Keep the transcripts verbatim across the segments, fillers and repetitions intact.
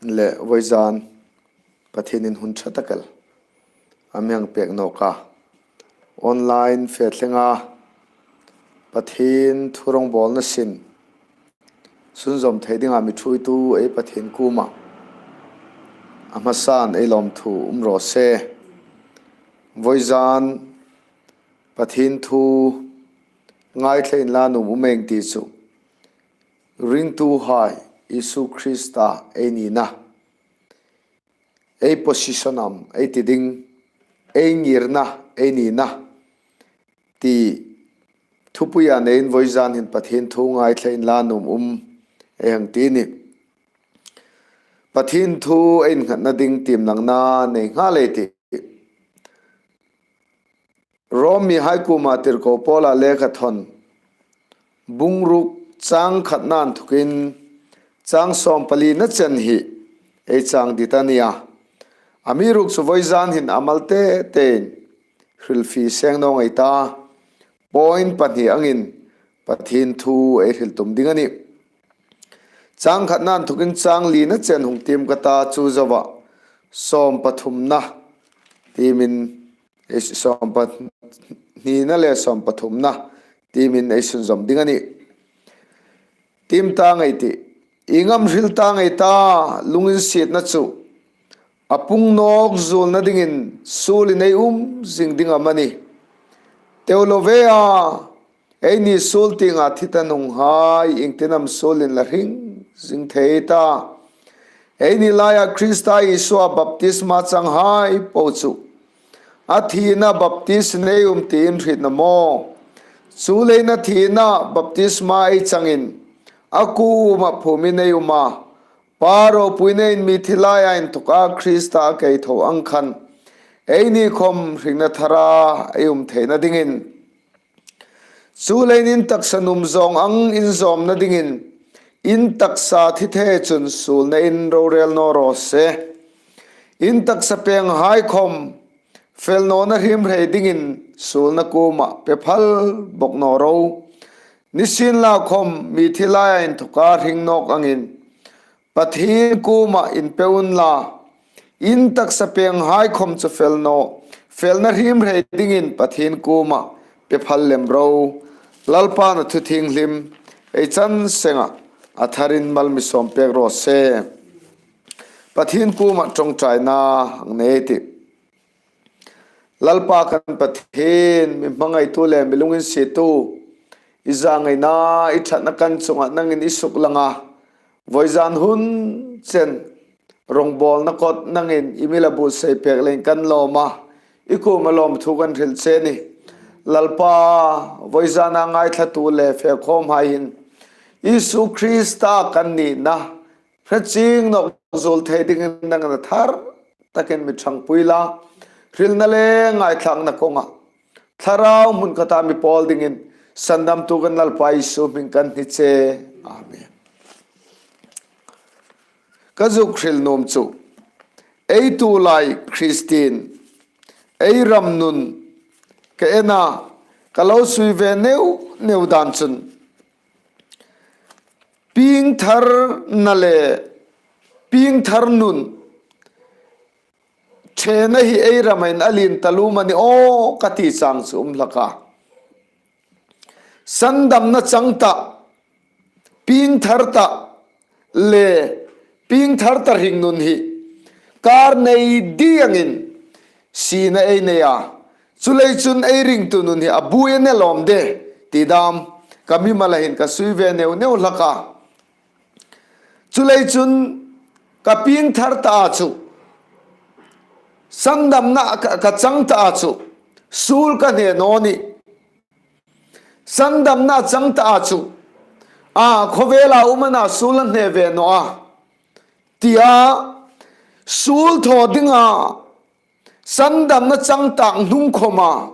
le vawizan Pathienin hun ṭha tak el a mi hang pek nawk a. Online fe thlenga Pathien thu rongbawlna sin sunzawm thei dinga mi ṭhuoitu ei Pathien kuoma a hmasan ei lawmthu um raw se. Vawizan Pathien thu ngaithla inla nuom um ei ti chu, ringtuhai Isu Krista ei nina, ei position am ei ti ding, ei ngirna ei nina ti thupuia neiin vawizan hin Pathien thu ngaithla inla nuom um ei hang ti nih. Pathien thu ei innghatna ding tiem langna nei nghal ei tih. Rom mihai kuoma tirko Paula lekhathawn bung ruk chang khatna inthokin chang sawmpalina chen hi ei chang dit a nih a. Amiruokchu vawizan hin a mal te tein hrilfie seng naw ei ta, point pahni angin Pathien thu ei hril tum ding a nih. Chang khatna inthokin chang lina chen hung tiem ka ta, chu zoa sawmpathumna tiemin ei sawmpahnina le sawmpathumna tiemin ei sunzawm ding a nih. Tiem ta ngei tih, ieng am hril ta ngei ta, lunginsietna chu a pung nawk zuolna dingin suolin ei um zing ding am a nih? Teu lo ve a, eini suol tienga thi ta nuom hai iengtin am suolin la hring zing thei ta? Eini laia Krista Isua baptisma changhai po chu a thina baptisma ei um tiin hriet naw maw? Chuleiin a thina baptisma ei changin a kuoma phumin ei um a, Pa ropuinain mithi laia inthoka Krista a kei tho ang khan eini khawm hringna thara ei um theina dingin. Chuleiin in taksa nuom zawng ang inzawmna dingin in taksa thi thei chun suolna in rorel naw raw se. In taksa penghai khawm fel nawna hrim hrei dingin suolna kuoma pe phal bawk naw ro. Nisienlakhawm mithi laia inthoka hring nawk angin Pathien kuoma inpe unla, in taksa penghai khawm chu fel naw, felna hrim hrei dingin Pathien kuoma pe phal lem ro. Lalpan a thu thienghlim ei chan senga a tharin mal mi sawm pek raw se. Pathien kuoma ṭawngṭaina hang nei ei tih. Lalpa kan Pathien, mi hmangaitu le mi lunginsietu, i zangaina, i ṭhatna kan chunga nangin i suklang a. Vawizan hun chen rongbawlna kot nangin i mi la buotsai pek leiin kan lawm a, i kuoma lawmthu kan hril che a nih. Lalpa, vawizana ngaithlatu le fekhawmhai hin Isu Krista kan nina hre chieng nawk zuol thei dingin nangin a thar takin mi ṭhangpui la, hrilna le ngaithlakna kawnga thlarau hmun khata mi pawl dingin sandamtu kan Lalpa Isu hming kan hni che. Amen. Ka zuk hril nuom chu, ei tulai Kristien, ei ram nun ka en a, ka lo sui ve neu neu dan chun, piengtharna le piengthar nun ṭhena hi ei rama hin a lien talum a ni aw ka ti chang chu um hlak a. Sandamna chang ta, piengthar ta le piengthar ta hringnun hi kar nei di angin siena ei nei a. Chuleiin chun ei ringtu nun hi a buoi a ni lawm de ti dam ka mimala hin ka sui ve neu neu hlak a. Chuleiin chun ka piengthar ta chu, sandamna ka, ka chang ta chu, suol ka hne naw nih. Sandamna chang ta chu, a, khawvela um a na suol a hne ve naw a, tia suol thaw dinga sandamna chang ta hnung khawma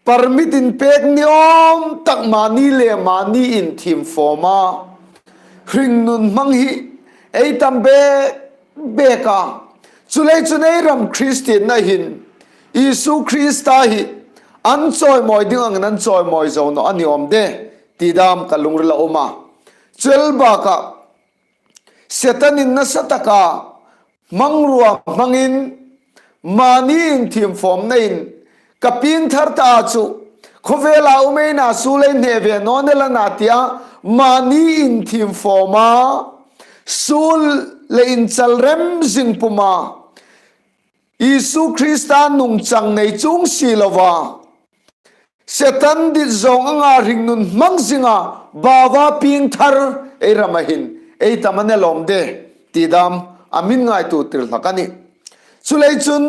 permit inpek ni awm tak mani le mani inthim fawma hringnun hmang hi ei tam bek bek a. Chuleiin chun ei ram Kristienna hin Isu Krista hi an chawimawi ding angin an chawimawi zo naw a ni awm de ti dam ka lungrila um a. Chu el bakah Setanin nasa taka hmangruo hmangin mani inthiemfawmnain ka piengthar ta chu khawvela um ei na, suol ei hne ve naw ni la na tia mani inthiemfawma, suol le inchal rem zing puma Isu Krista nungchang nei chuong si lova, Setan dit zawng anga hringnun hmang zinga bawa piengthar ei rama hin ei tam a ni lawm de ti dam a min ngaituo tir hlak a nih. Chuleiin chun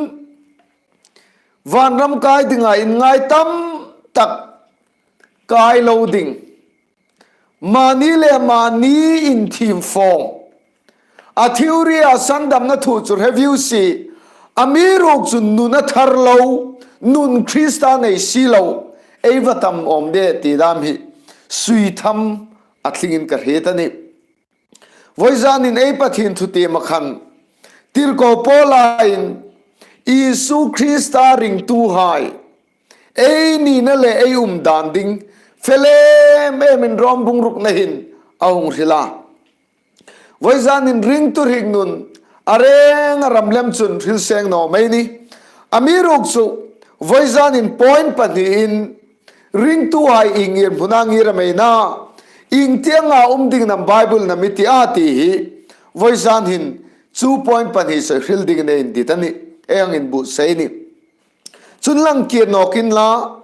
vanram kai dinga inngai tam tak kai lo ding. Mani le mani inthiemfawm. A theory-a sandamna thu chu hre viu si. Amiruokchu nun a thar lo, nun Krista nei si lo ei va tam awm de ti dam hi sui tham a thlingin ka hriet a nih. Voizanin ei Pathien thu tiema khan tirko Paulain Isu Krista ringtuhai ei nina le ei umdan ding fe lem emin Rom bung rukna hin a hung hril a. Voizanin ringtu hringnun a reng a ram lem chun hril seng naw mei ni. Amiruokchu voizanin point pahni in ringtuhai ieng ngirhmuna ngir am ei na, ieng tienga um ding am Bible-in a mi ti a ti hi voizan hin chu point pahni sawi hril dingin ei indit a nih, ei hang inbuotsai a nih. Chun lang kir nawk inla,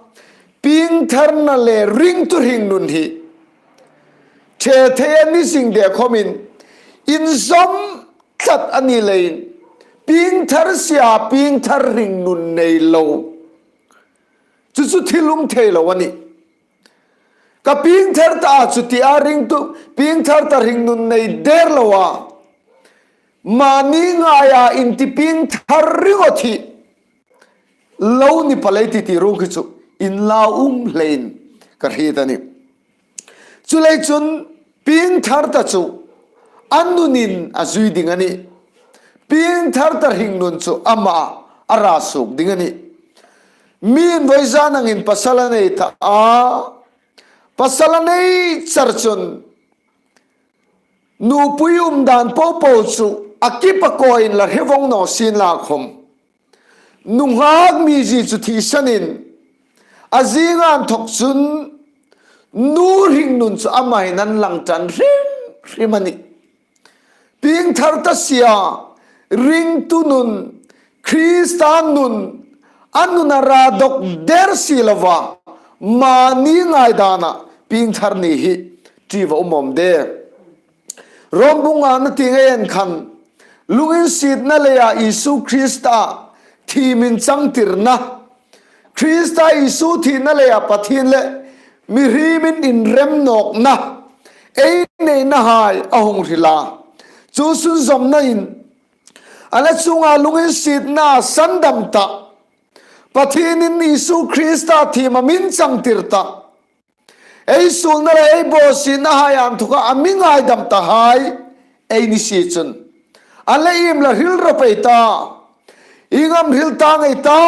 piengtharna le ringtu hringnun hi ṭhe thei a ni zing de khawmin inzawm tlat a ni leiin, piengthar sia piengthar hringnun nei lo chu chu thil um thei lo a nih. Ka piengthar ta chu tia ringtu piengthar ta hringnun nei der loa mani ngaia inti piengthar ringawt hi lo ni palei ti ti ruok hi chu inlau um hlein ka hriet a nih. Chuleiin chun piengthar ta chu a nunin a zui ding a nih. Piengthar ta hringnun chu ama a ra suok ding a nih. Miin voizan angin pasal a nei ta a, pasal a nei char chun nupui umdan popo chu a kip a kawin la hre vong naw sienla khawm, nunghak mizie chu thisanin a zinga inthok chun nu hringnun chu ama'n a inlang ṭan hrim hrim a nih. Piengthar ta sia, ringtu nun, Krista nun, a nun a ra dawk der si lova mani ngaidana piengthar ni hi ṭi va um awm de. Rom bung ngana tieng ei en khan, lunginsietna leia Isu Krista thiem inchangtirna, Krista Isu thina leia Pathien le mihriemin inrem nawkna ei neinahai a hung hril a. Chu sunzawmnain a la chunga lunginsietna sandam ta, Pathienin Isu Krista thiem a mi inchangtir ta, ei suolna le ei bawsietnahai inthoka a mi ngaidam tahai ei ni si chun, a la iem la hril rawp ei ta, ieng am hril ta ngei ta,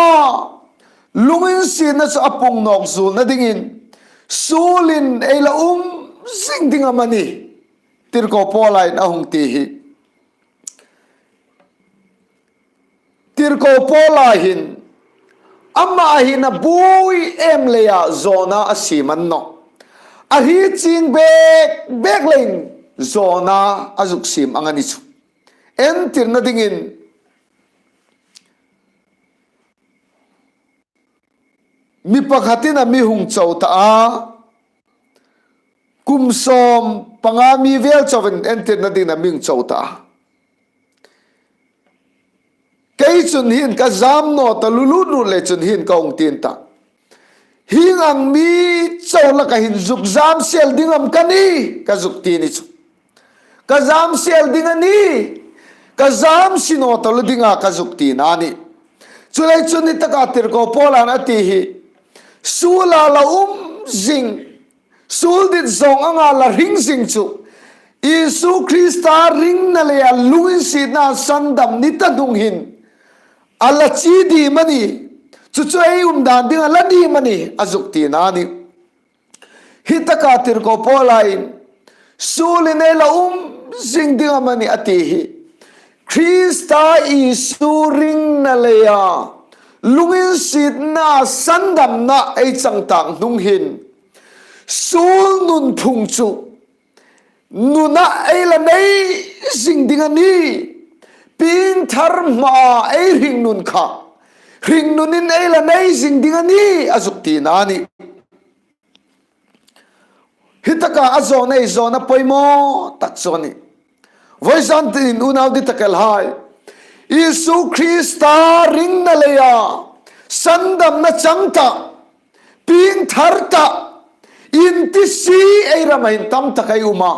lunginsietna chu a pung nawk zuolna dingin suolin ei la um zing ding am a nih? Tirko Paula'n a hung ti hi. Tirko Paula hin, ama hin a buoi em leia zawna a siem a ni nawh. A hriet chieng bek bek leiin zawna a zuk siem ang a ni chu. Entirna dingin mi pakhatin a mi hung cho ta a, kum sawm panga mi vel chauin entirna dingin a mi hung cho ta a. Kei chun hin ka zam naw ta, lu lut lut le chun hin ka hung ti ta. Hieng ang mi cho laka hin zuk zam sel ding am ka nih, ka zuk ti ni chu. Ka zam sel ding a nih, ka zam si naw ta lo dinga ka zuk tina a nih. Chuleiin chun hi taka tirko Paula'n a ti hi, suola la um zing, suol dit zawng anga la hring zing chu Isu Krista ringna leia lunginsietna sandam ni ta hnung hin a la chie ding am a nih, chu chu ei umdan ding a la ding am a nih, a zuk tina a nih. Hi taka tirko Paula'n suolin ei la um zing ding am a ni a ti hi. Krista Isu ringna leia lunginsietna sandamna ei chang tak hnung hin, suol nunphung chu nuna ei la nei zing ding a nih. Piengthar hmaa ei hringnun kha hringnunin ei la nei zing ding a nih, a zuk tina a nih. Hi taka a zawna ei zawna poimaw tak chu a nih. Vawisun tin unau dittakhai, Isu Krista ringna leia sandamna chang ta, piengthar ta, intisi ei rama hin tam tak ei um a.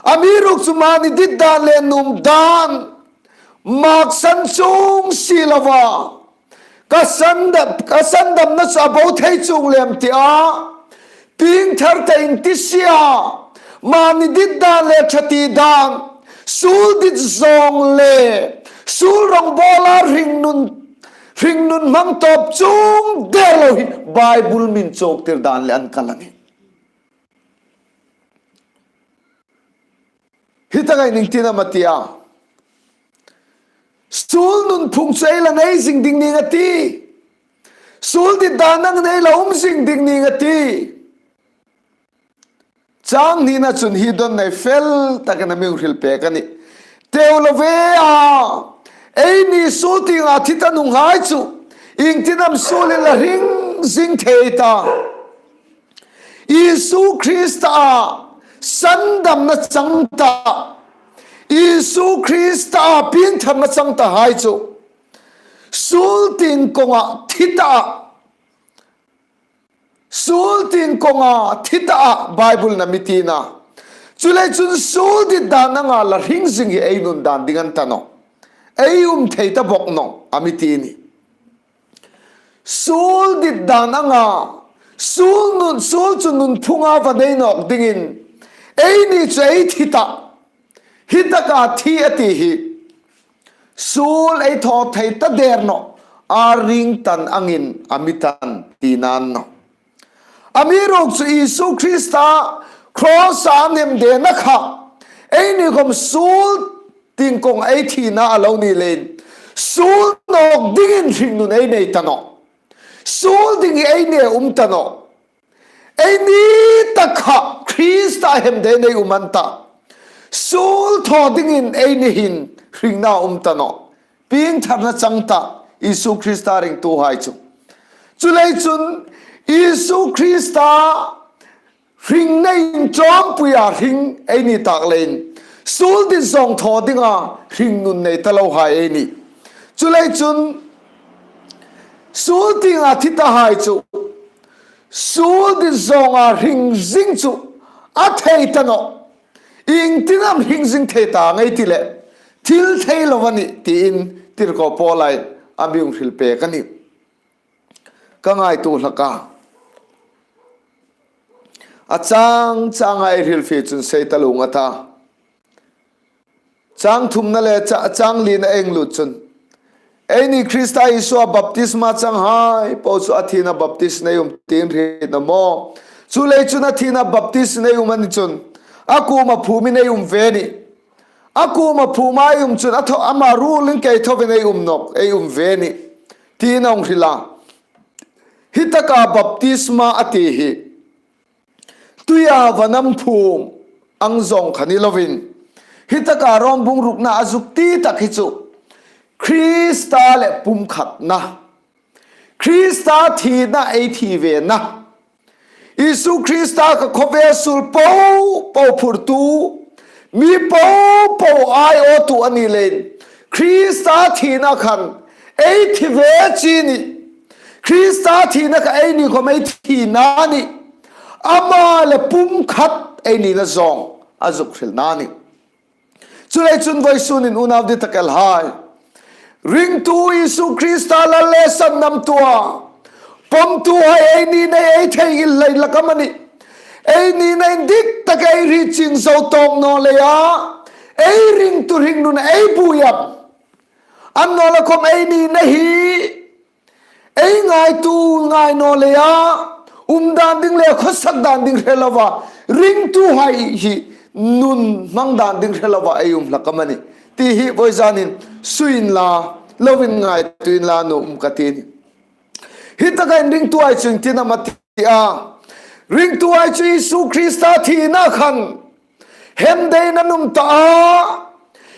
Amiruokchu mani dit dan le nuom dan, maksan chuong si loa, ka sandam, ka sandamna chu a bo thei chuong lem tia, piengthar ta intisi a, mani dit dan le ṭha ti dan, suol dit zawng le suol rawngbawla hringnun, hringnun hmang tawp chuong der lo hi Bible min chawktir dan le an kal a nih. Hi taka ieng tin am a ti a. Suol nunphung chu ei la nei zing ding ning a ti. Suol dit dan ang ei la um zing ding ning a ti. Chang hnina chun hi dawn nei fel takin a mi hung hril pek a nih. Teu lo ve a, eini suol tienga thi ta nuhmei chu ieng tin am suolin la hring zing thei ta. Isu Krista a sandamna chang ta, Isu Krista a piengtharna chang ta hai chu suol tieng konga thi ta, suol tieng konga thi ta a Bible-in a mi tina. Chuleiin chun suol dit dan anga la hring zing hi ei nun dan ding a ni ta nawh. Ei um thei ta bawk nawh a mi ti a nih. Suol dit dan anga, suol nun, suol chu nunphunga va nei nawk dingin eini chu ei thi ta. Hi taka thi a ti hi, suol ei thaw thei ta der nawh, a ring tan angin a mi ta tina a ni nawh. Amiruokchu Isu Krista cross-a an hemdena kha eini khom suol tieng kong ei thina a lo ni leiin, suol nawk dingin hringnun ei nei ta nawh. Suol ding hi eini um ta nawh. Eini ta kha Krista hemdena ei um a ni ta. Suol thaw dingin eini hin hringna um ta nawh. Piengtharna chang ta Isu Krista ringtuhai chu. Chuleiin chun Isu Krista hringna inchawmpuia hring ei ni tak leiin, suol dit zawng thaw dinga hringnun nei ta lohai ei nih. Chuleiin chun suol tienga thi tahai chu, suol dit zawnga hring zing chu a thei ta nawh. Ieng tin am hring zing thei ta ngei ti le, thil thei lo a nih tiin tirko Paula'n a mi hung hril pek a nih. Ka ngaituo hlak a. A chang changa ei hrilfie chun sei ta lung a ta. Chang thumna le cha-, chang lina ei hung lut chun, eini Krista Isua baptisma changhai po chu a thina baptisma ei um tiin hriet naw maw? Chuleiin chun a thina baptisma ei um a ni chun, a kuoma phumin ei um ve a nih. A kuoma phuma ei um chun a thaw, ama ruolin kei thawin ei um nawk, ei um ve a nih, tiin a hung hril a. Hi taka baptisma a ti hi, tuia va nam phum ang zawng kha ni lovin, hi taka Rom bung rukna a zuk ti tak hi chu, Krista le pumkhatna, Krista thina ei thi vena, Isu Krista kha khawvel suol po po phurtu, mi po po aiawtu a ni leiin, Krista thina khan ei thi ve chie a nih. Krista thina kha eini khom ei thina a nih. Ama le pumkhat ei nina zawng a zuk hrilna a nih. Chuleiin chun vawisunin unau dittakhai, ringtu Isu Krista lal le sandamtua, pomtuhai ei nina ei thei inla hlak am a nih? Ei nina indik tak ei hriet chieng zo tawk naw leia, ei ringtu hringnun ei buoi am? Annawleh khom ei nina hi ei ngaituo ngai naw leia, um dan ding le khawsak dan ding hre lova ringtuhai hi nun hmang dan ding hre lova ei um hlak am a ni? Ti hi vawizanin sui inla, lo inngaituo inla nuom ka ti a nih. Hi taka hin ringtuhai chu ieng tin am a ti a? Ringtuhai chu Isu Krista thina khan hemdeina an um ta a.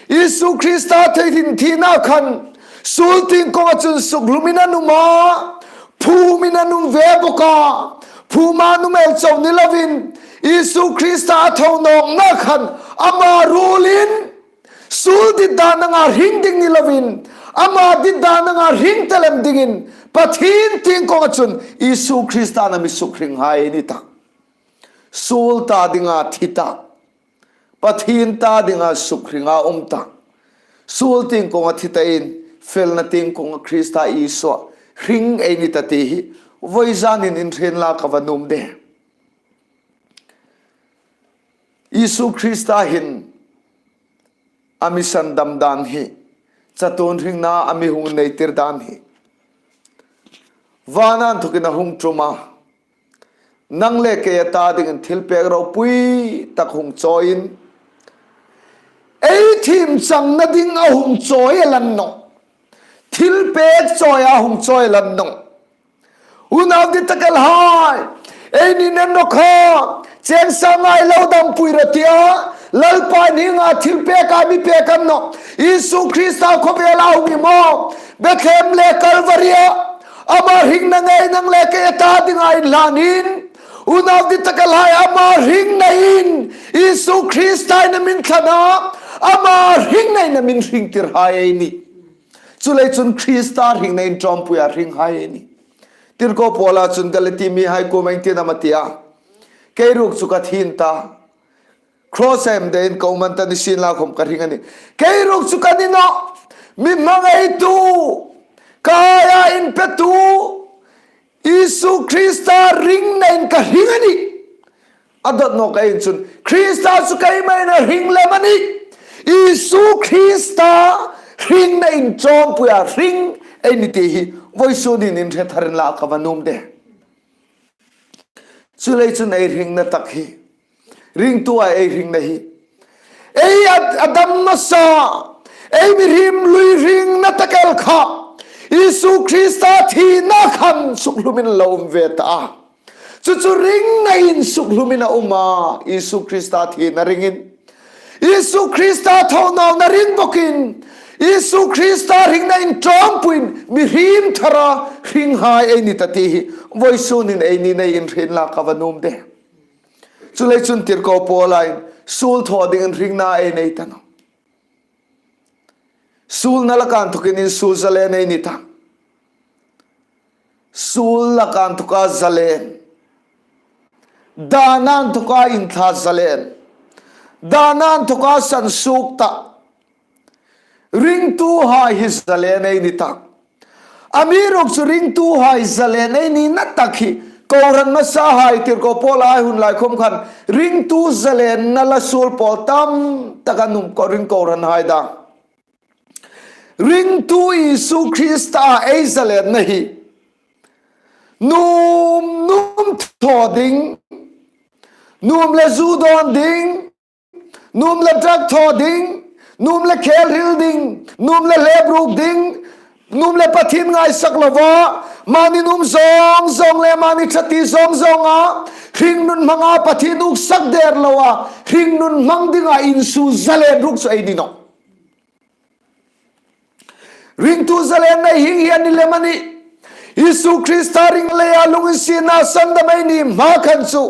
Isu Krista thei hin thina khan suol tieng kawnga chun sukhlumin an um a, phumin an um ve bawk a. Phuma an um el chau ni lovin, Isu Krista a tho nawkna khan ama ruolin, suol dit dan anga hring ding ni lovin, ama dit dan anga hring ta lem dingin, Pathien tieng kawnga chun Isu Krista-in a mi sukhringhai ei ni ta. Suol ta dinga thi ta, Pathien ta dinga sukhringa um ta. Suol tieng kawnga thi tain, felna tieng kawnga Krista Isua hring ei ni ta ti hi vawizanin inhre inla ka va nuom de. Isu Krista hin a mi sandam dan hi, chatuon hringna a mi hung neitir dan hi, vana inthokin a hung ṭum a, nang le kei a ta dingin thilpek ropui tak hung chawiin, ei thiem changna ding a hung chawi el a ni nawh. Thilpek chawia hung chawi el a ni nawh. Unau dittakhai, eini nen ro kha, cheng sanga ei lo dampui ro tia, Lalpa ni nga thilpek a mi pek a ni nawh. Isu Krista khawvela hung imaw, Bethlehem le Kalvari-a ama hringna ngei nang le kei a ta dinga inhlanin, unau dittakhai, ama hringnain Isu Krista-in a mi thlan a, ama hringnain a mi hringtirhai ei nih. Chuleiin chun Krista hringna inṭawmpuia hringhai ei nih. Tirko Paula chun Galati mihai kuoma ieng tin am a ti a? Kei ruok chu ka thi ta, cross-a hemdein ka um an ta ni sienla khawm ka hring a nih. Kei ruok chu ka ni nawh, mi hmangaitu, ka aia inpetu, Isu Krista hringnain ka hring a nih. A dawt nawk ei chun, Krista chu keima'n a hring lem a nih. Isu Krista hringna inṭawmpuia hring ei ni ti hi vawisunin inhre thar inla ka va nuom de. Chuleiin chun ei hringna tak hi, ringtuhai ei hringna hi, ei a, a dam nasa, ei mihriem lui hringna tak el kha, Isu Krista thina khan sukhlumin lo um ve ta a. Chu chu ringnain sukhlumin a um a, Isu Krista thina ringin, Isu Krista tho nawkna ring bawkin, Isu Krista hringna inṭawmpuiin mihriem thara hringhai ei ni ta ti hi vawisunin ei nina inhre inla ka va nuom de. Chuleiin chun tirko Paula'n suol thaw dingin hringna ei nei ta nawh. Suolna laka inthokin insuo zalen ei ni ta. Suol laka inthoka zalen, dana inthoka inthla zalen, dana inthoka sansuok ta. Ringtuhai hi zalen ei ni ta. Amiruokchu ringtuhai zalen ei nina tak hi, kohran hmasahai tirko Paula hun lai khawm khan, ringtu zalenna la suol pawl tam tak an um ko, ring kohranhai dang. Ringtu Isu Krista ei zalenna hi, nuom nuom thaw ding, nuom le zu dawn ding, nuom le drug thaw ding, nuom le khel hril ding, nuom le hlebruk ding, nuom le Pathien ngaisak lova, mani nuom zawng zawng le mani ṭha ti zawng zawnga hringnun hmanga Pathien uksak der loa hringnun hmang dinga insuo zalen ruok chu ei ni nawh. Ringtu zalenna hieng hi a ni lem a nih. Isu Krista ring leia lunginsietna sandam ei ni hma khan chu,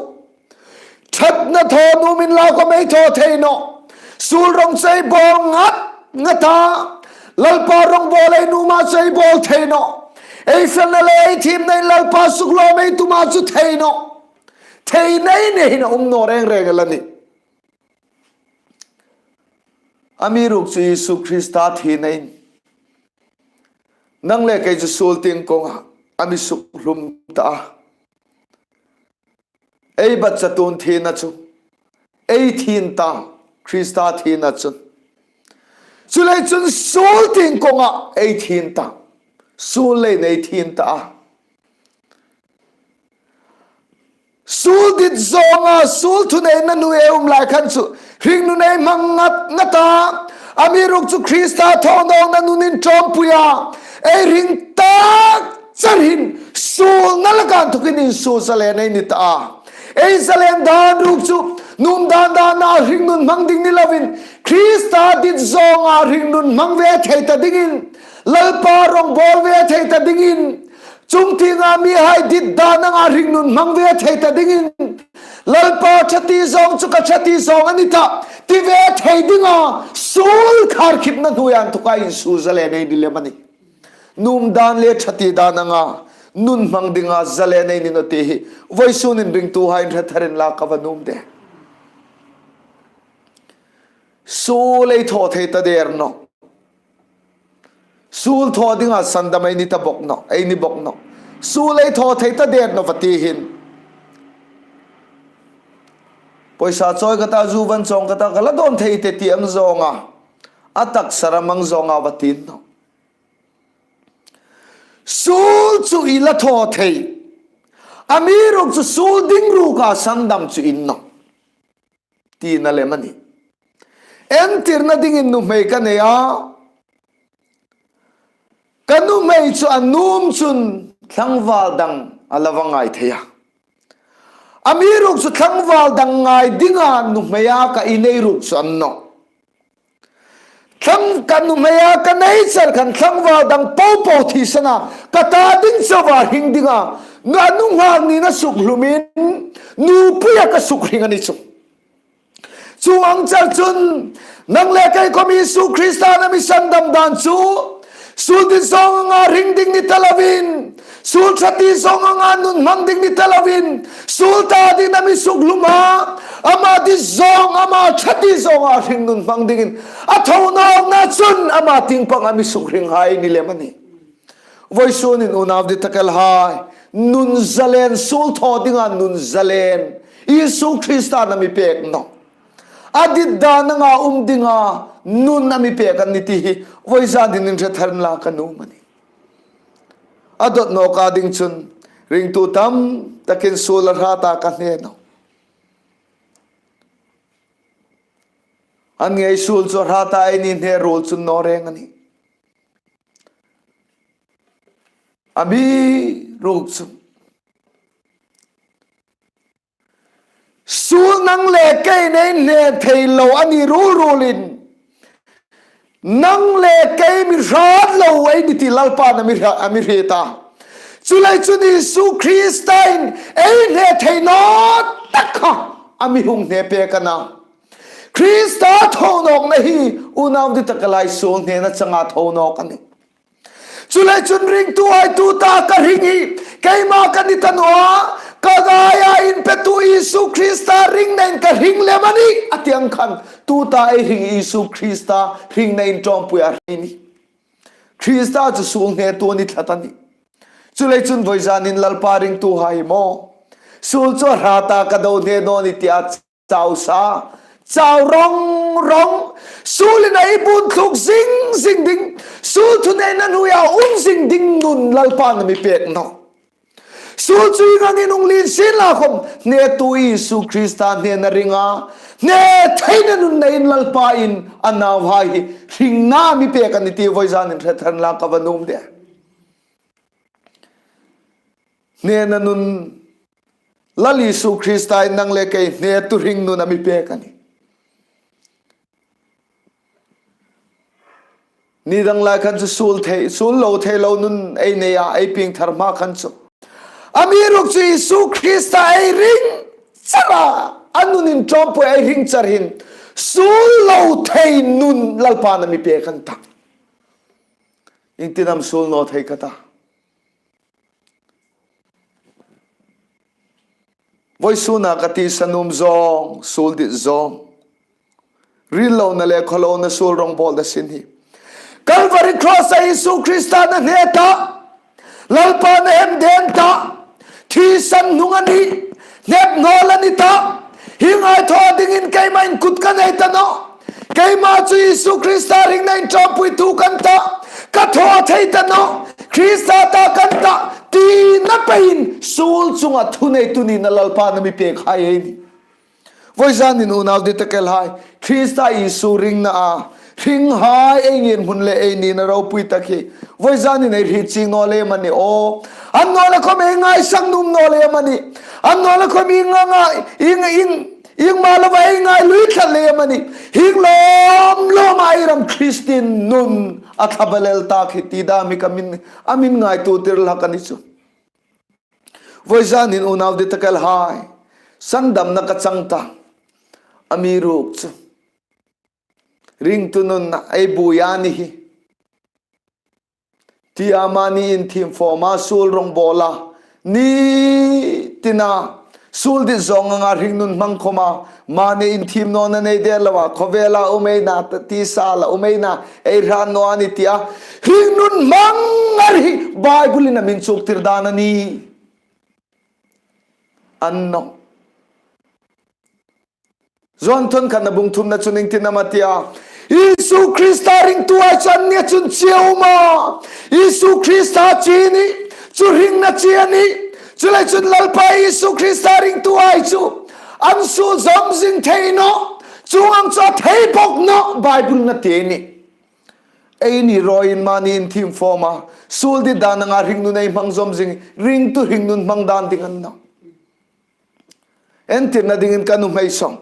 ṭhatna thaw nuom inla khawm ei thaw thei nawh. Suol rawng chu ei bawl ngat ngat a, Lalpa rawng bawl ei nuoma chu ei bawl thei nawh. Ei felna le ei thiemnain Lalpa suklawm ei tuma chu thei nawh. Thei nei nei hin a um naw reng reng el a nih. Amiruokchu Isu Krista thinain nang le kei chu suol tieng kawnga a mi sukhlum ta a. Ei bat chatuon thina chu ei thin ta, Krista thina chun. Chuleiin chun suol tieng kawnga ei thin ta. Suol leiin ei thin ta a. Suol dit zawnga, suol thuneina hnuoia um lai khan chu Hringnun ei hmang ngat ngat a, amiruokchu Krista thonawkna nun inṭawmpuia ei hring tak char hin suolna laka inthokin insuo zalen ei ni ta a. Ei zalen dan ruok chu nuom dan dana hringnun hmang ding ni lovin, Krista dit zawnga hringnun hmang ve thei ta dingin, Lalpa rawngbawl ve thei ta dingin, chungtienga mihai dit dan anga hringnun hmang ve thei ta dingin, Lalpa ṭha ti zawng chu ka ṭha ti zawng a ni ta, ti ve thei dinga suol khar khipna hnuoia inthoka insuo zalen ei ni lem a nih. Nuom dan le ṭha ti dan anga nun hmang dinga zalen ei ni naw ti hi vawisun in ringtuhai in hre tharin la ka va nuom de. Suol ei thaw thei ta der naw. Suol thaw dinga sandam ei ni ta bok naw, ei ni bok naw. Suol ei thaw thei ta der naw va ti hin, pawisa chawi ka ta, zu van chawng ka ta, ka la dawn thei teh ti ang zawnga, a taksa ram ang zawnga va ti naw. Suol chu i la thaw thei, amiruokchu suol ding ruoka sandam chu i ni naw, tina lem a nih. Entirna dingin nuhmei ka nei a, ka nuhmei chu a nuom chun tlangval dang a la va ngai thei a. Amiruokchu tlangval dang ngai dinga nuhmeia ka inei ruok chu a ni naw. Thlang ka nuhmeia ka nei char khan tlangval dang popo thisena ka ta ding chauha hring dinga, nu a nunghak nina sukhlumin nupuia ka sukhring a ni chu. Chuong ang char chun nang le kei khawm Isu Krista na mi sandam dan chu suol dit zawng anga hring ding ni ta lovin, suol ṭha ti zawng anga nun hmang ding ni ta lovin, suol ta dingin a mi sukhlum a, ama dit zawng, ama ṭha ti zawnga hringnun hmang dingin a thonawkna chun ama tieng pang a mi sukhringhai ni lem a nih. Vawisunin unau dittakhai, nun zalen, suol thaw dinga nun zalen Isu Krista'n a mi pek naw. A dit dan anga um dinga nun a mi pek a nih ti hi vawisun in hre tharin la ka nuom a nih. A dawt nawka ding chun ringtu tam takin suol a hrat a ka hne naw. An ngei suol chu a hrat a, eini hne ruol chu naw reng a nih. Amiruokchu suol nang le kei nei hne thei lo a ni ruol ruolin, nang le kei mi hrat lo ei ni ti Lalpa'n a mi hre, a mi hriet a. Chuleiin chun Isu Krista'n ei hne thei naw tak kha a mi hung hne pek a na. Krista thonawkna hi unau dittakhai, suol hnena changa thonawk a nih. Chuleiin chun ringtuhai, tuta ka hring hi keima ka ni ta naw a, ka ngaia inpetu Isu Krista hringnain ka hring lem a nih a ti ang khan, tuta ei hring Isu Krista hringna inṭawmpuia hring a nih. Krista chu suol hnetu a ni tlat a nih. Chuleiin chun vawisun in Lalpa ringtuhai maw, suol chu a hrat a, ka do hne naw ni tia chau sa, chau rawng rawng, suolin ei bun thluk zing zing ding, suol thuneina hnuoia um zing ding nun Lalpa'n a mi pek naw. Suol chu ieng angin hung lien sien la khawm, hnetu Isu Krista hnena ringa hne theina nun neiin Lalpa'n a nauhai hi hringna a mi pek a nih ti vawisun in hre tharin la ka va nuom de. Hnena nun Lal Isu Krista'n nang le kei hnetu hringnun a mi pek a nih. Ni dang lai khan chu suol thei, suol lo thei lo nun ei nei a, ei pieng thar hma khan chu. Amiruokchu Isu Krista ei ring char a, a nun inṭawmpui ei hring char hin suol lo thei nun Lalpa'n a mi pek a ni ta. Iengtin am suol naw thei ka ta. Vawisuna ka ti sa nuom zawng, suol dit zawng, ril lona le khawlona suol rawngbawlna sin hi Calvary Cross-a Isu Krista'n a hne ta, Lalpa'n a hemden ta, thisan hnung a nih, hnep hnawl a ni ta, hi ngai thaw dingin keima in kut ka nei ta naw. Keima chu Isu Krista hringna inṭawmpuitu ka ni ta, ka thaw thei ta naw, Krista ta ka ni ta, tina peiin suol chunga thuneitu nina Lalpa'n a mi pekhai ei nih. Voizanin unau dittakhai, Krista Isu ringna a hringhai ei ngirhmun le ei nina ropui tak hi voizanin ei hriet chieng naw lem a ni aw. Annawleh khawm ei ngaisang nuom naw lem a nih. Annawleh khawm ieng anga, ieng, ieng, ieng malava ei ngai lui tlat lem a nih. Hieng lawm lawma ei ram Kristien nun a thlabalel tak hi ti dam hi ka min, a min ngaituotir hlak a ni chu. Voizanin unau dittakhai, sandamna ka chang ta. Amiruokchu ringtu nunna ei buoi a ni hi, tia mani inthim fawma suol rongbawla, ni tina suol dit zawng anga hringnun hmang khawma mani inthim nawna nei der loa, khawvela um ei na, tisa la um ei na, ei hrat naw a ni tia hringnun hmang ngar hi Bible-in a min chuktir dan a nih. An naw. Johan thawn khatna bung thumna chun ieng tin am a ti a? Isu Krista ringtuhai chu anni chun chi a um a. Isu Krista chi ni chu hringna chi a nih. Chuleiin chun Lalpa Isu Krista ringtuhai chu an suol zawm zing thei nawh. Chuong ang chu a thei bawk nawh, Bible-in a ti a nih. Eini ruolin mani inthim fawma suol dit dan anga hringnun ei hmang zawm zing, ringtu hringnun hmang dan ding a ni nawh. Entirna dingin ka nuhmei sawng.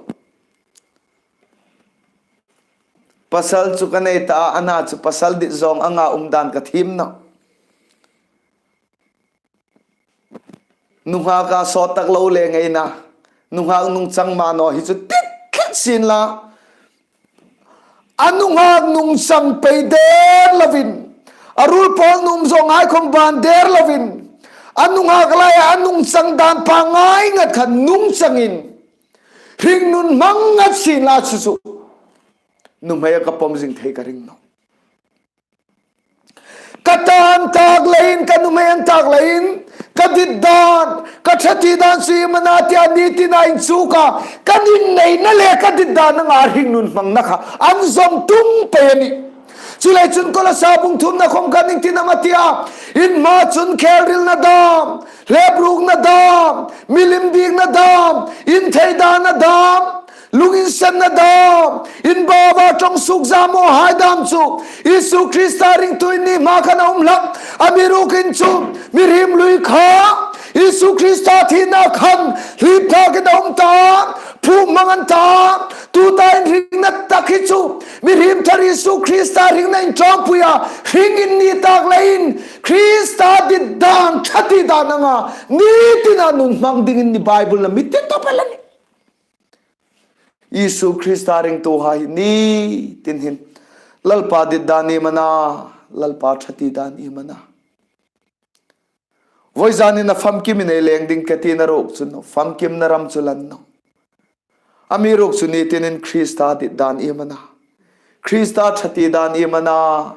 Pasal chu ka nei ta a, a na chu pasal dit zawng anga um dan ka thiem nawh. Nunghaka sawt tak lo le ngeina, nunghak nungchang ma naw hi chu tit tlat sien la. A nunghak nungchang pei der lovin, a ruol pawl nuom zawnghai khawm ban der lovin, a nunghak laia a nungchang dan pa ngai ngat khan nungchangin hringnun hmang ngat sien la chu chu nuhmeia ka pawm zing thei ka ring nawh. Ka ta an tak leiin, ka nuhmei an tak leiin, ka dit dan, ka ṭha ti dan chu iem a na tia ni tina inchuk a, ka inneina le ka dit dan anga hringnun hmangna kha an zawm tung pei a nih. Chuleiin chun Kolosa bung thumna khawm khan ieng tin am a ti a? In hma chun khelhrilna dam, hleprukna dam, milim bikna dam, intheidanna dam, lunginsenna dam, in baua ṭawng suk zamawhai dam chu Isu Krista ringtu in ni hma khan a um hlak. Amiruokchu mihriem lui kha Isu Krista thina khan hlip thakin a um ta, phûm hmang an ta. Tuta inhringna tak hi chu mihriem ṭha Isu Krista hringna inṭawmpuia hring in ni tak leiin Krista dit dan, ṭha ti dan anga ni tina nun hmang dingin ni Bible-in a mi ti tawp el a nih. Isu Krista ringtuhai ni tin hin Lalpa dit dan iem a na, Lalpa ṭha ti dan iem a na. Voizanin a famkimin ei leng ding ka tina ruok chu naw, famkimna ram chu la ni naw. Amiruokchu ni tinin Krista dit dan iem a na, Krista ṭha ti dan iem a na.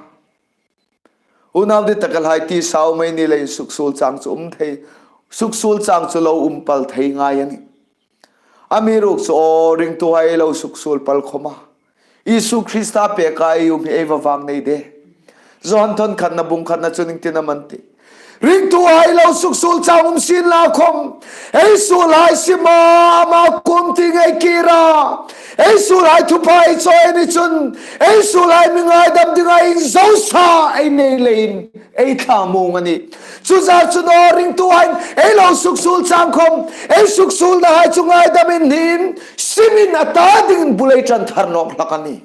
Unau dittakhai, tisa um ei ni leiin suksuol chang chu um thei, suksuol chang chu lo um pal thei ngai a nih. Amiruokchu aw ringtuhai, ei lo suksuol pal khawma Isu Krista peka ei um hi ei va vâng nei de. Johan thawn khatna bung khatna chun ieng tin am a ti? Ringtuhai, lo suksuol chang um sien la khawm, ei suolhai sima ama kuom tieng ei kir a, ei suolhai thupha ei chawi a ni chun, ei suolhai mi ngaidam dinga inzosa ei nei leiin ei thlamuong a nih. Chu zar chun aw ringtuhai, ei lo suksuol chang khawm, ei suksuolnahai chu ngaidamin hin simin a ta dingin bul ei ṭan thar nawk hlak a nih.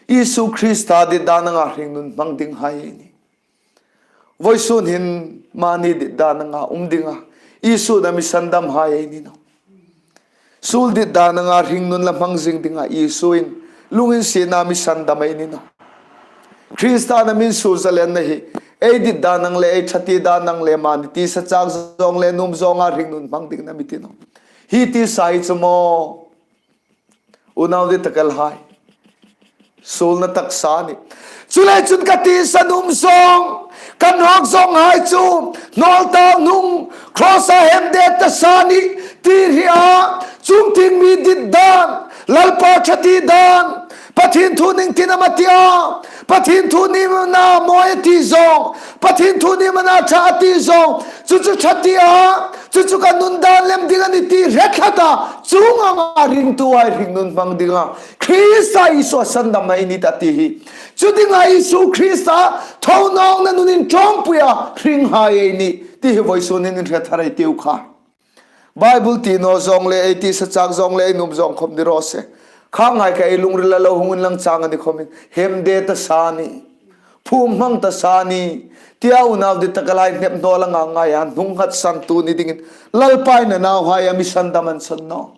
Isu Krista dit dan anga hringnun hmang dinghai ei nih. Voisun hin mani dit dan anga um dinga Isu a mi sandamhai ei ni naw. Suol dit dan anga hringnun la hmang zing dinga Isuin lunginsietna mi sandam ei ni naw. Krista a mi suol zalenna hi ei dit dan ang le, ei ṭha ti dan ang le, mani tisa chak zawng le nuom zawnga hringnun hmang dingin a mi ti naw. Hi tisa hi chu maw? Unau dittakhai, suolna taksa a nih. Chuleiin chun ka tisa nuom zawng, ka nawk zawnghai chu hnawl ta hnung, cross-a hemde ta sa a nih ti hi a, chuong tieng mi dit dan, Lalpa ṭha ti dan, Pathien thu ieng tin am a ti a? Pathien thu ni mana mawi a ti zawng, Pathien thu ni mana ṭha a ti zawng, chu chu ṭha ti a, chu chu ka nun dan lem ding a nih ti hre tlat a, chuong anga ringtuhai hringnun hmang dinga Krista Isua sandamna ei ni ta ti hi. Chu dinga Isu Krista thonawkna nun inṭawmpuia hringhai ei ni ti hi vawisun hin inhre thar ei tiu kha. Bible ti naw zawng le, ei tisa chak zawng le, ei nuom zawng khawm ni raw se. Khanghai kha ei lungrila lo hung inlang chang a ni khawmin, hemde ta sa ni, phum hmang ta sa ni, tia unau dit taka lai hnep naw la ngai a, hnunghat santu ni dingin Lalpa'n a nauhai a mi sandam an san naw.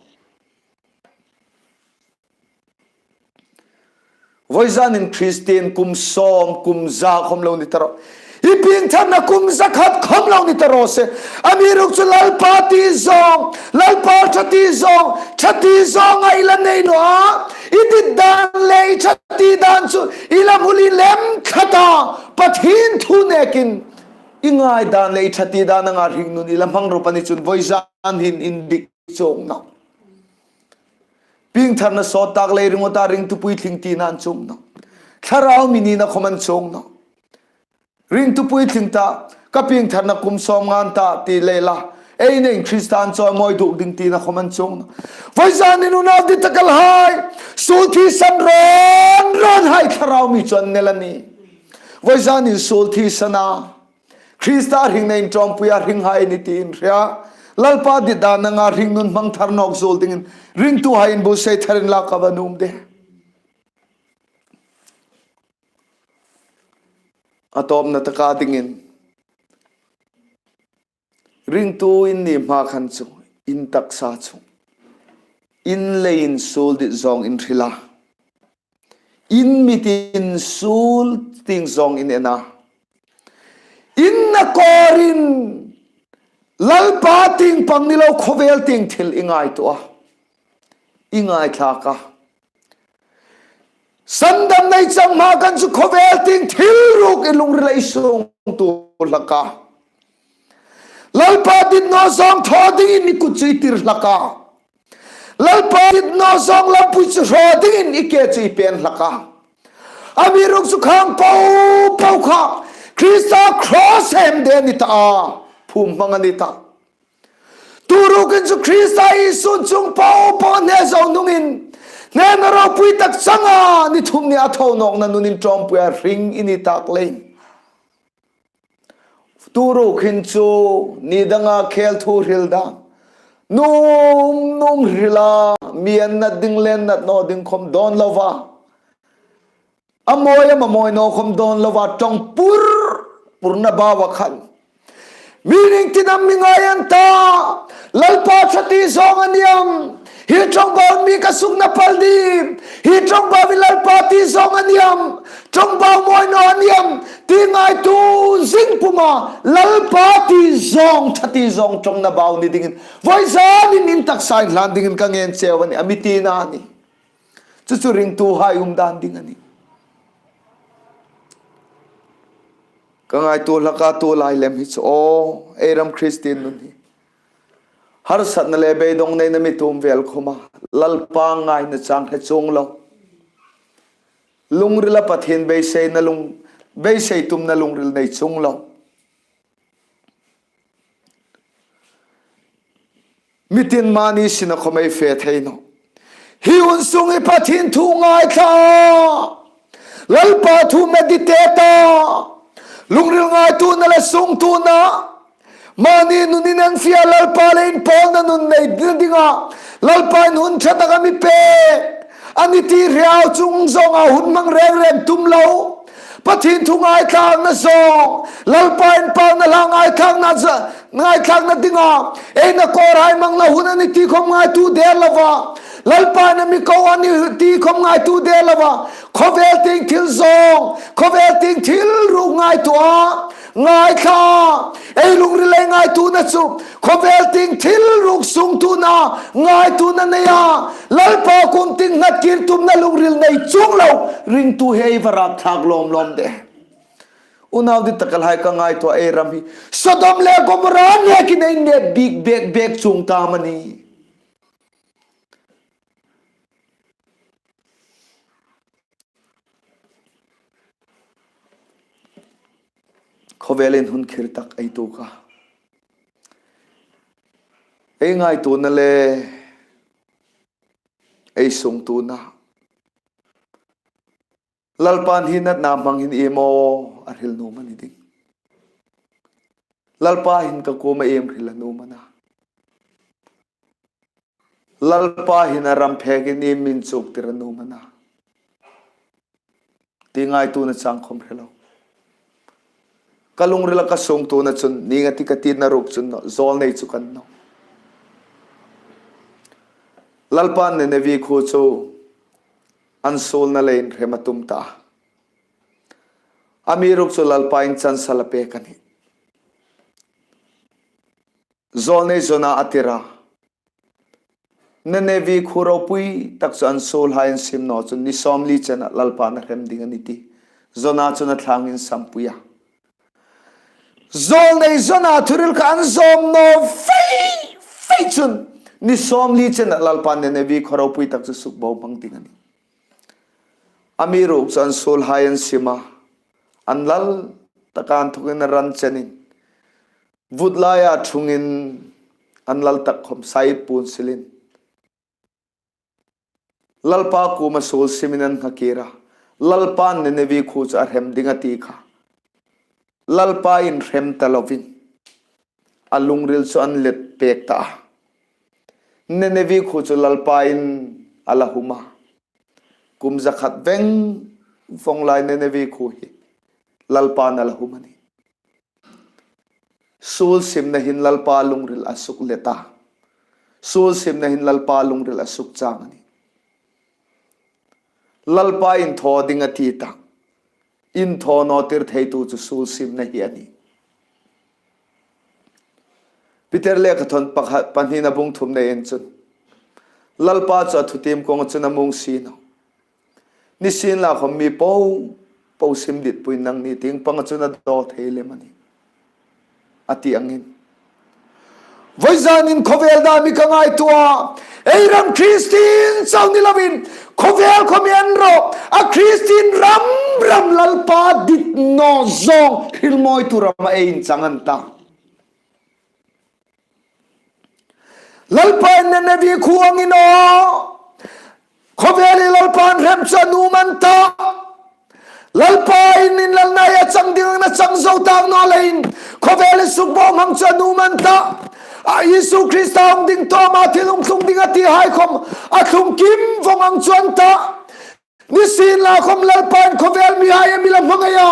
Vawizanin Kristien kum sawm, kum za khawm lo ni ta rawh. I piengtharna kum za khat khawm lo ni ta raw se. Amiruokchu Lalpa ti zawng, Lalpa ṭha ti zawng, ṭha ti zawng a i la nei naw a, i dit dan le i ṭha ti dan chu i la hmu lem tlat a, Pathien thu nekin i ngai dan le i ṭha ti dan anga hringnun i la hmang rawp a ni chun vawizan hin indik chuong naw. Piengtharna sawt tak lei ringawta ringtu puitling tina an chuong naw. Thlarau mi nina khawm an chuong naw. Ringtu puitling ta, ka piengtharna kum sawm ngan ta ti lei la, ei nei Krista an chawimawi duk ding tina khawm an chuong naw. Vawizanin unau dit taka lai, suol thisan rawn rawn hai thlarau mi chu an nei a nih. Vawizanin suol thisan a, Krista hringna inṭawmpuia hringhai ei ni ti inhria, Lalpa dit dan anga hringnun hmang thar nawk zuol dingin ringtuhai inbuotsai tharin lak ka va nuom de. A tawpna taka dingin, ringtu in ni hma khan chu, in taksa chu, in leiin suol dit zawng in hril a, in mitin suol tieng zawng in en a, in na kawrin Lalpa tieng pang ni lo khawvel tieng thil i ngaituo a, i ngaithlak a. Sandamna i chang hma khan chu khawvel tieng thil ruok i lungrila i sungtu hlak a. Lalpa dit naw zawng thaw dingin i kut chu i tir hlak a. Lalpa dit naw zawng lampui chu hraw dingin i ke chu i pen hlak a. Amiruokchu khang po po kha Krista cross hemde a ni ta a, phum hmang a ni ta. Tu ruokin chu Krista Isu chungah po po hne zo hnungin, hnena ropui tak changa ni thum nia thonawkna nun inṭawmpuia hring i ni tak leiin, tu ruok hin chu ni danga khel thu hril dan, nuom nuom hrila, mi an nat ding le an nat naw ding khawm dawn lova, a mawi am a mawi naw khawm dawn lova, ṭawng pur purna baua khan, mi ring tin am mi ngai an ta, Lalpa ṭha ti zawng a ni am, hi ṭawngbau mi ka sukna pal dim, hi ṭawngbau hi Lalpa ti zawng a ni am, ṭawngbau mawi naw a ni am, ti ngaituo zing puma Lalpa ti zawng, ṭha ti zawng ṭawngna bau ni dingin vawizanin in taksa inhlan dingin ka ngen cheu a nih, a mi tina a nih. Chu chu ringtuhai um dan ding a nih. Ka ngaituo hlak a, tu lai lem hi chu, aw, ei ram Kristien nun hi harsatna le beidong neina mi tum vel khawma Lalpa ngaina chang hre chuong lo, lungrila Pathien beiseina lung, beisei tumna lungril nei chuong lo. Mi tin mani sina khawm ei fe thei naw. Hi hun sung hi Pathien thu ngaithla, Lalpa thu meditate a, lungril ngaituona le sungtuona, mani nunin an fia Lalpa le inpawlna nun nei dinga Lalpa in hun ṭha tak a mi pek a ni ti hriau chung zawnga hun hmang reng reng tum lo, Pathien thu ngaithlakna zawng, Lalpa inpakna hla ngaithlakna za-, ngaithlakna dinga ei nakawrhai hmangna hun a ni ti khawm ngaituo der lova, Lalpa in a mi ko a ni ti khawm ngaituo der lova, khawvel tieng thil zawng, khawvel tieng thil ruok ngaituo a, ngaithla, ei lungril ei ngaituona chu khawvel tieng thil ruok sungtuona ngaituona neia, Lalpa kuom tieng nghat kir tumna lungril nei chuong lo ringtu hi ei va rap thlak lawm lawm de. Unau dit takhai ka ngaituo, ei ram hi Sodom le Gomorrah nekin ei nep bik bek bek chuong ta am a ni? Khawvelin hun khirh tak ei tuok a. Ei ngaituona le ei sungtuona. Lalpan hi natna hmang hin iem a hril nuom a ni ding. Lalpa hin ka kuoma iem hril a nuom a na. Lalpa hin a ram phekin iem inchuktir a nuom a na. Ti ngaituona chang khom hre lo. Ka lungrila ka sungtuona chun, ning a ti ka ti na ruk chun naw, zawlnei chu ka ni naw. Lalpan Ninevi khuo chu an suolna leiin hrem a tum ta. Amiruokchu Lalpain chanchin a pek a nih. Zawlnei Jona a tir a. Ninevi khuo ropui tak chu an suolhai an sim naw chun ni sawmli chena Lalpan a hrem ding a nih ti Jona chun a thlangin sampui a. Zawlnei Jona thuril kha an zawm naw fei fei chun ni sawmli chena Lalpan Ninevi khuo ropui tak chu sukbohmang ding a nih. Amiruokchu an suolhai an sim a. An lal taka inthokin a ran chenin, vut laia thungin an lal tak khom saipuon silin Lalpa kuoma suol simin an nghakir a. Lalpan Ninevi khuo chu a hrem ding a ti kha Lalpain hrem ta lovin a lungril chu an let pek ta a. Ninevi khuo chu Lalpain a la hum a. Kum zakhat veng vong lai Ninevi khuo hi Lalpan a la hum a nih. Suol simna hin Lalpa lungril a suk let a. Suol simna hin Lalpa lungril a suk chang a nih. Lalpain thaw ding a ti ta. Inthaw nawtir theitu chu suol simna hi a nih. Peter lekhathawn pakhat, pahnina bung thumna en chun, Lalpa chu a thutiem kuonga chun a mung si naw. Nisienlakhom mi popo sim ditpuiin nangni tieng panga chun a daw thei lem a nih, a ti angin. Vawizanin khawvel dam hi ka ngaituo a, ei ram Kristien chau ni lovin, khawvel khom en ro, a Kristien ram ram Lalpa dit naw zawng hrilmawitu rama ei inchang an ta. Lalpain Ninevi khuo angin aw, khawvel hi Lalpan hrem chu a nuom an ta. Lalpain inlalnaia chang dingin a chang zo tak naw leiin khawvel hi sukbohmang chu a nuom an ta. A Isu Krista hung ding tawma thil hung tlung ding a tihai khom a tlung kim vong ang chu an ta. Nisienlakhom Lalpain khawvel mihai a mi la hmangai a.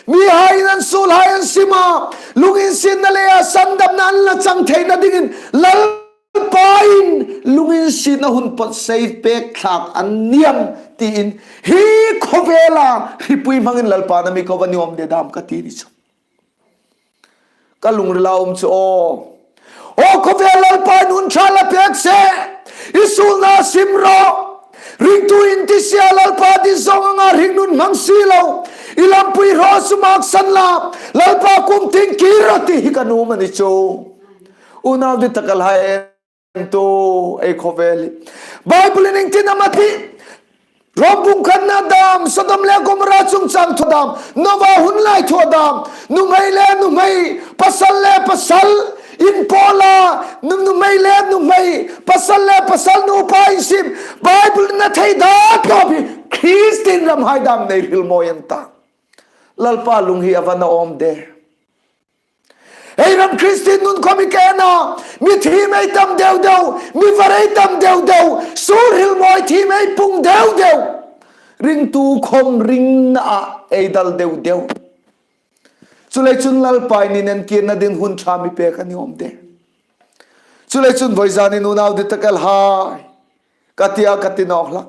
Mihaiin an suolhai an sim a. Lunginsietna leia sandamna an la chang theina dingin Lalpain lunginsietna hun pawt sei pek thlak an ni am tiin hi khawvela hripui hmangin Lalpan a mi ko a ni awm de dam ka ti ni chu. Ka lungrila um chu aw. Aw khawvel Lalpain hun ṭha la pek che. I suolna sim ro. Ringtu in ti sia Lalpa dit zawng anga hringnun hmang si lo. I lampui hraw chu maksan la. Lalpa kuom tieng kir ro ti hi ka nuom a ni chu. Unau dit takhai en tu ei khawvel hi. Bible-in ieng tin am a ti. Rom bung khatna dam, Sodom le Gomorrah chungchang thu dam, Noah hun lai thu dam, nuhmei le nuhmei, pasal le pasal, inpawla, nu-, nuhmei le nuhmei, pasal le pasal nupa insim, Bible-in a thei dan tawp hi, Kristien ramhai dam nei hrilmawi an ta. Lalpa lung hi a va na awm de. Ei ram Kristien nun khom i kena, mi thiem ei tam deu deu, mi var ei tam deu deu, suol hrilmawi thiem ei pung deu deu. Ringtu khom ringna ei dal deu deu. Chuleiin chun Lalpain inenkirna ding hun ṭha mi pek a ni awm de. Chuleiin chun vawizanin unau dit takhai. Ka ti a, ka ti nawk hlak.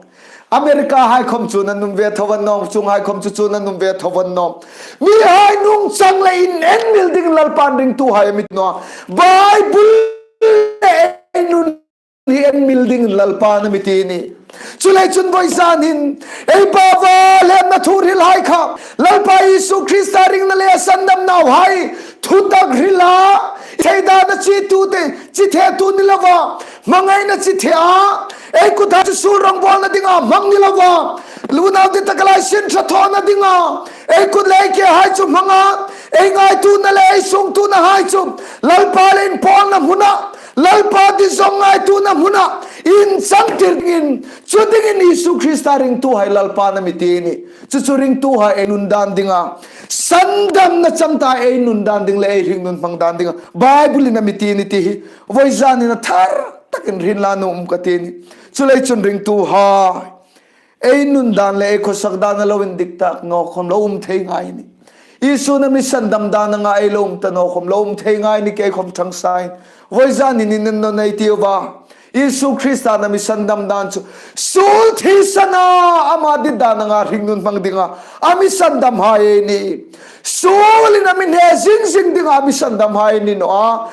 America hai khom chu an um ve tho an nawm, chuonghai khom chu chu an um ve tho an nawm. Mihai nungchang le in en mil ding Lalpan ringtuhai a mi ti naw. Bible le ei nun hi en mil ding Lalpan a mi ti ni. Chuleiin chun vawizanin ei Pa va lem na thu hril hai kha, Lalpa Isu Krista ringna le sandamna hai thutak hrila, theida na chi tu te, chi the tu ni lova, hmangaina chi the a, ei kut hai chu suol rongbawlna dinga hmang ni lova, lunau di tak lai sin ṭha thawna dinga ei kut le ei ke hai chu hmanga, ei ngaituona le ei sungtuona hai chu Lalpa le inpawlna hmuna, Lalpa dizawng ngaituona hmuna inchangtir dingin, chu dingin Isu Krista ringtuhai Lalpan a mi ti a nih. Chu chu ringtuhai ei nun dan dinga, sandamna chang ta ei nun dan ding le ei hringnun hmang dan dinga Bible-in a mi ti a nih ti hi vawizanin a thar takin hrilna nuom ka ti a nih. Chuleiin chun ringtuhai, ei nun dan le ei khawsak dan a lo indik tak naw khawm lo um thei ngai a nih. Isun a mi sandam dan anga ei lo um ta naw khawm lo um thei ngai a nih, kei khawm ṭhang sain. Vawizanin inhriet naw ei tiu a. Isu Kristan a mi sandam dan chu suol thisana ama dit dan anga hringnun hmang dinga a mi sandamhai ei nih. Suolin a mi hne zing zing dinga a mi sandamhai ei ni naw a.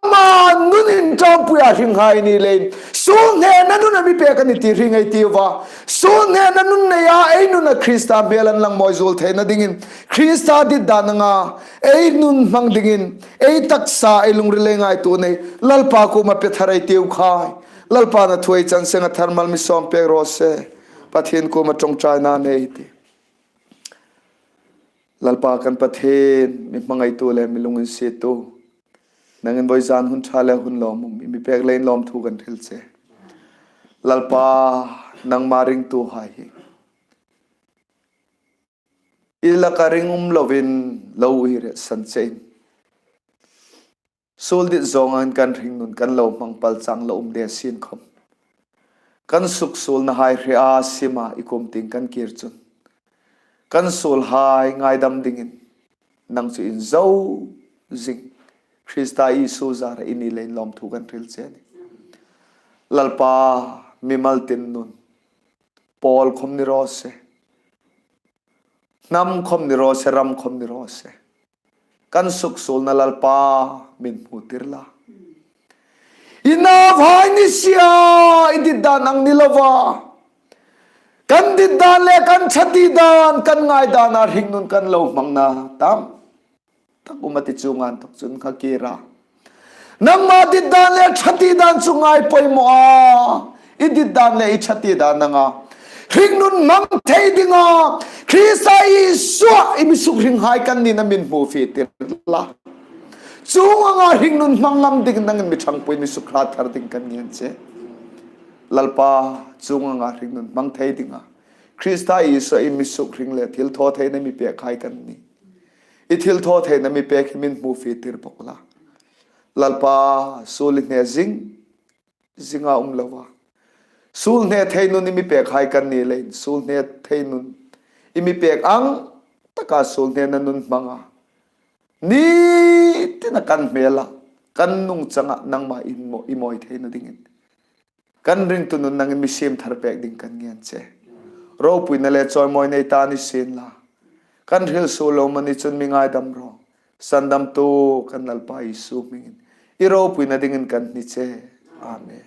Ama nun inṭawmpuia hringhai ei ni leiin, suol hnena nun a mi pek a nih ti hring ei tiu a. Suol hnena nun neia ei nuna Krista hmel an lang mawi zuol theina dingin, Krista dit dan anga ei nun hmang dingin, ei taksa, ei lungril, ei ngaituona Lalpa kuoma pe thar ei tiu khai. Lalpan a thu ei chan seng a thar mal mi sawm pek raw se. Pathien kuoma ṭawngṭaina nei ei tih. Lalpa kan Pathien, mi hmangaitu le mi lunginsietu, nangin vawizan hun ṭha le hun lawmum i mi pek leiin lawmthu kan hril che. Lalpa, nangma ringtuhai hi i laka ring um loin lo uire san chein, suol dit zawngin kan hringnun kan lo hmang pal chang lo um de sien khawm, kan suksuolnahai hre a sima i kuom tieng kan kir chun, kan suolhai ngaidam dingin nang chu inzo zing Krista Isu zara i ni leiin lawmthu kan hril che a nih. Lalpa, mimal tin nun, pawl khawm ni raw se, hnam khawm ni raw se, ram khawm ni raw se, kan suksuolna Lalpa, mi hmu tir la. I nauhai ni sia, i dit dan ang ni lova, kan dit dan le kan ṭha ti dan, kan ngai dana hringnun kan lo hmangna tam tak um a ti chunga inthawk chun ka kir a. Nangma dit dan le ṭha ti dan chu ngai poimaw a, i dit dan le i ṭha ti dan anga hringnun hmang thei dinga Krista Isua i mi sukhringhai kan nina mi hmu fie tir la. Chuong anga hringnun hmang ngam ding nangin mi ṭhangpui, mi sukhrat thar ding kan ngen che. Lalpa, chuong anga hringnun hmang thei dinga Krista Isua i mi sukhring le thilthawtheina mi pekhai kan nih. I thilthawtheina mi pek hi mi hmu fie tir bawk la. Lalpa, suol i hne zing zinga um lova, suol hne thei nun i mi pekhai kan ni leiin, suol hne thei nun i mi pek ang taka suol hnena nun hmanga, ni tina kan hmela, kan nungchanga nangma i mawi, i mawi theina dingin, kan ringtu nun nangin mi siem thar pek ding kan ngen che. Ropuina le chawimawina nei ta ni sien la. Kan hril suol lo mani chun mi ngaidam rawh. Sandamtu kan Lalpa Isu hmingin i ropuina dingin kan hni che. Amen.